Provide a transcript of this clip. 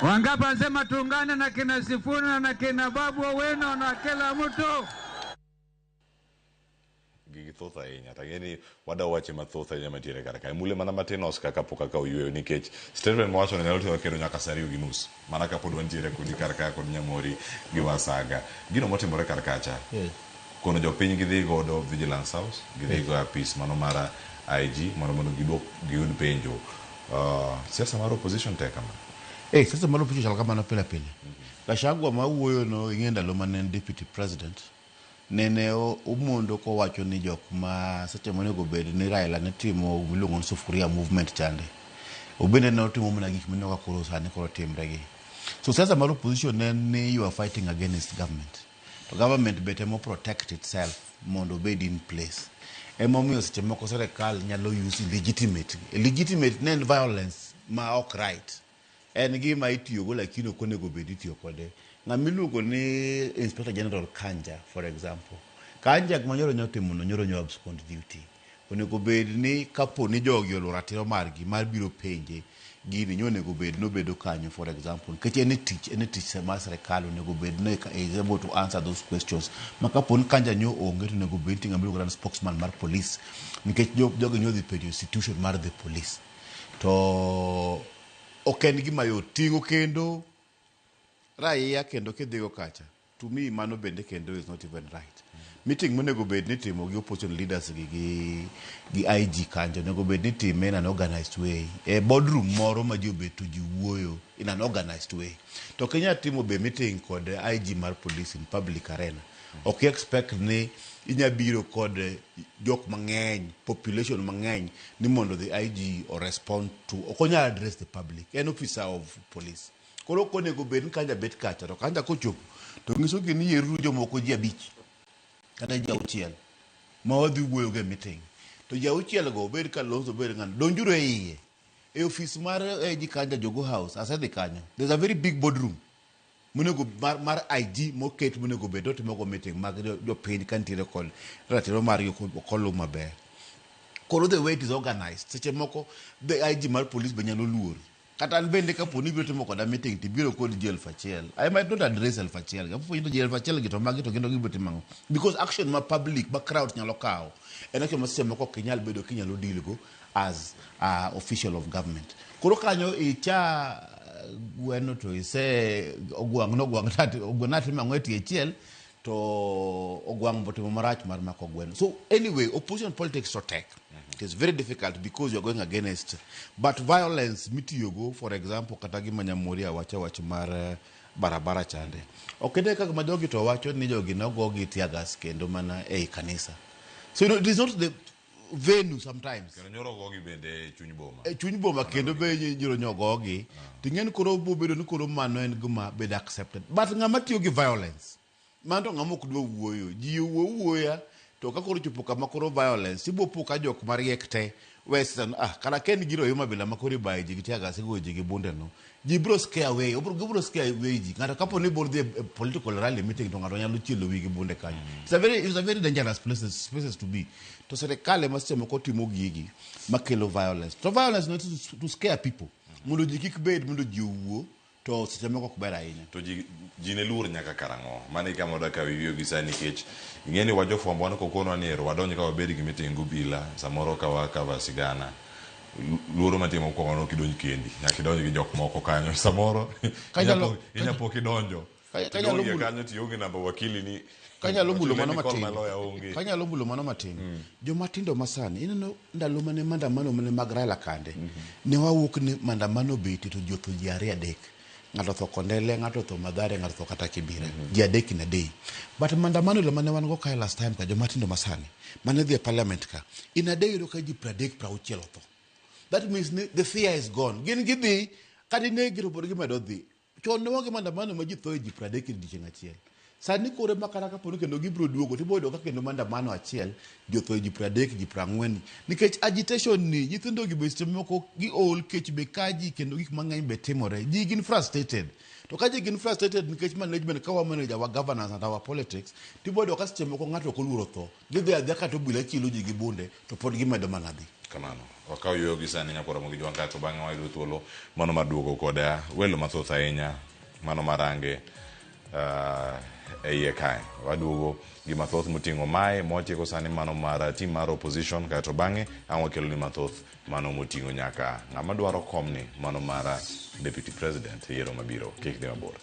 Wangapi wanasema tuungane na kina Sifuna na kina Babu Owino na kila mtu? Gigi thoth ahinya to ang'e ni wadwa wache mathoth ahinya mantiere kar kae. Mule mana matin Oscar kapok akawo yueyo nikech statement mowachono nyalo ting'o kendo nyaka saa 2:30 mana kapod wantiere kodi kar ka kod Nyamori gi Wasaga. Gino motimore kar kacha kono jopiny gidhi godo Vigilance House, gidhi go e apis mano mar IG mondo giduok giyud penjo. Siasa mar opposition tek kama. Eh, siasa mar opposition chal kamano pile pile. Gachagua ma wuoyo no ing'e ndalo mane en deputy president nene omondo kowacho ni jok ma seche monego bed ni Raila ne timo miluongo ni sufuria movement chande. Obende ne otimo mana gik mineno ka koro sani koro timre gi. So siasa mar opposition en ni you are fighting against government. To government be temo protect itself mondo obed in place. Emomiyo seche moko sirikal nyalo use illegitimate. Illegitimate ne en violence ma ok right. En gima itiyogo lakini ok onego bed itiyo kode. Ng'ama iluongo ni Inspector General Kanja for example. Kanja gima nyoro nyotimo no nyoro nyo abscond duty. Onego bed ni kapo ni jogi oluwo ratiro margi mar biro penje gini nyo onego bed ni obedo kanyo for example. Nikech en e tich, en e tich mar sirikal onego bed ni is able to answer those questions. Ma kapo ni Kanja nyo onge to onego bed ni ng'ama iluongo ni spokesman mar police. Nikech jogi nyo dhi penjo institution mar the police. To ok en gima yot ting'o kendo raia kendo kidhigo kacha to me mano bende kendo is not even right. Meeting monego bed ni itimo gi opposition leaders gi IG kanjo onego bed ni itime in an organized way. E boardroom moro ma ji obet to ji wuoyo in an organized way. To ok inyal timo be meeting kod IG mar police in public arena. Ok expect ni inya biro kod jok mang'eny, population mang'eny ni mondo the IG o respond to. Ok onyal address the public. En officer of police. Koro ok onego bed ni Kanja bet kacha to Kanja kochopo to nyiso gi ni yieruru jomoko ji 5 kata ji 6 ma wadhi wuoyo go e meeting. To ji 6 go obed Kalonzo obed ng'ano donjuru e iye. E ofis mar IG Kanja Jogoo House asedhi kanyo. There's a very big boardroom monego mar IG moket monego bed otimo go meeting mag jopiny ka nitiere kod ratiro margi ok oluw maber. Koro the way it is organized seche moko the IG mar police be nyalo luor. Kata an bende kapo ni ibiro timo koda meeting to ibiro kod ji 1000. I might not address 1000. Kapo ni ji 1000 gi to magi to gin gibiro timo ang'o? Because action ma public ma crowd nyalo kawo en action ma seche moko ok inyal bedo kinyalo deal go as official of government. Koro kanyo icha gweno to ise ogwang' no ogwang' ogwang' natimo ang'o e tie chiel to ogwang' botimo marach mar mako gweno. So anyway, opposition politics to tek. It is very difficult because you are going against. But violence mitiyogo, for example, kata gima Nyamori awacha wach mar barabara chande. Ok ine kaka ma jogi to wacho ni jogi nogo gi tear gas kendo mana ei kanisa. So you know, it is not the venue sometimes. Kendo nyoro gogi bende e chuny boma. E chuny boma kendo be nyoro nyogogi. Ting'en koro bobedo ni koro mano en gima bedo accepted. But ng'ama tiyo gi violence, mano to ng'ama ok dwa wuoyo. Ji owuo wuoya to ka koro chopo kama koro violence, ibo po ka jok mariek te we kara ka en giro yo mabila ma koro ibayo ji gi tear gas igoyo ji gi bunde no. Ji biro scare away, gibiro scare away ji. Ng'ato kapo ni biro dhi e political rally meeting to ng'ato nyalo chielo wiyi gi bunde kanyo. It's a very dangerous places to be. To sirikal ema seche moko timo gigi makelo violence. To violence no to scare people. Mondo ji kik bed, mondo ji owuo, to seche moko ok ber ahinya. To ji ne luor nyaka karang'o? Mano e kama wadwa kawo yueyo gi sani nikech ing'e ni wajofwambo wan kokonwa ni ero wadonj ka wabed gi meeting gobila samoro ka wakava sigana. Luoro mantie mokwongo no kidonj kendi, nyaka idonj gi jok moko kanyo. Samoro inya po kidonjo. Tidonge kanyo tionge namba wakili ni. Kanyalo mulo mano matin. Kanyalo mulo mano matin. Joma tindo masani, ineno ndalo mane maandamano mane mag Raila kande. Ne wawuok ni maandamano betie to ji otho ji 2 3. Ng'ato otho Kondele, ng'ato otho Mathare, ng'ato otho kata Kibera. Ji 3 in a day. But maandamano le mane wan go kae last time ka joma tindo masani, mane dhi e parliament ka, in a day yudo ka ji 30 60 otho. That means ni the fear is gone. Gin gidhi, kata inegi to pod gimedo dhi. Chon ne waonge maandamano ma ji tho e ji 30 e odiechieng' achiel. Sani koro ema kata kapo ni kendo gibiro duogo tibiro yudo ka kendo maandamano achiel ji otho e ji 30 ji 40. Nikech agitation ni nyithindo gi be seche moko giol kech be kaji kendo gik mang'eny be timore. Ji gin frustrated. To ka ji gin frustrated nikech management ka wa manage our governance and our politics, tibiro yudo ka seche moko ng'ato ok oluoro tho. Gidhi adhiya kata obila chielo ji gi bunde to pod gimedo mana dhi. Kamano. Wakaw yueyo gi sani nyaka Ramogi Jwang' kaeto bang'e wayudo thuolo mano mar duogo kod welo mathoth ahinya mano marange e iye kae. Waduogo gi mathoth moting'o mae mwatieko sani mano mar team mar opposition kaeto bang'e ang' wakelo ni mathoth mano moting'o nyaka ng'ama dwaro komni mano mar deputy president e yiero mabiro. Kik dhi mabor.